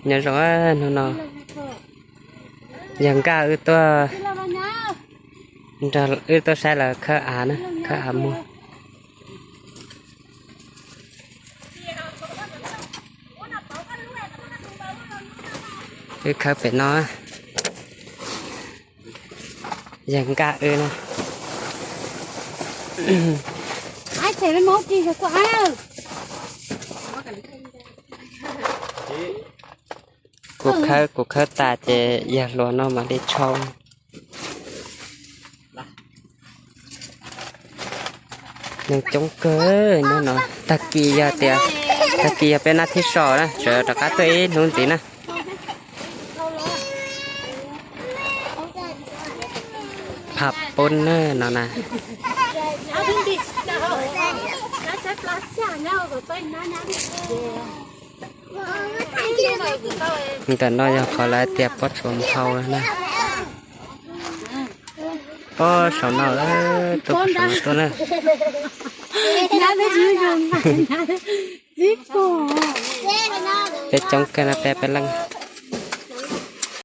Nyob zoo, hnub no yawg Nkaj wb tuaj, nrog wb tuaj saib lawv khawb av na, khawb av muag. Wb khawb pem no, yawg Nkaj wb na. Kuv khawb, kuv khawb tas ces yawg hluas no mam li tshau. Neeg coob kawg nyob no. Tag kis yog tias, tag kis yog peb nab thib so na, sawv rov qab tuaj ib hnub ntxiv na. Phaj poob na no na. Ntawm no yog qhov lawv tias pob tsuas mus hau na. Pob saum no, tuaj pob saum no tuaj na. Peb coob kawg no, peb peb leej.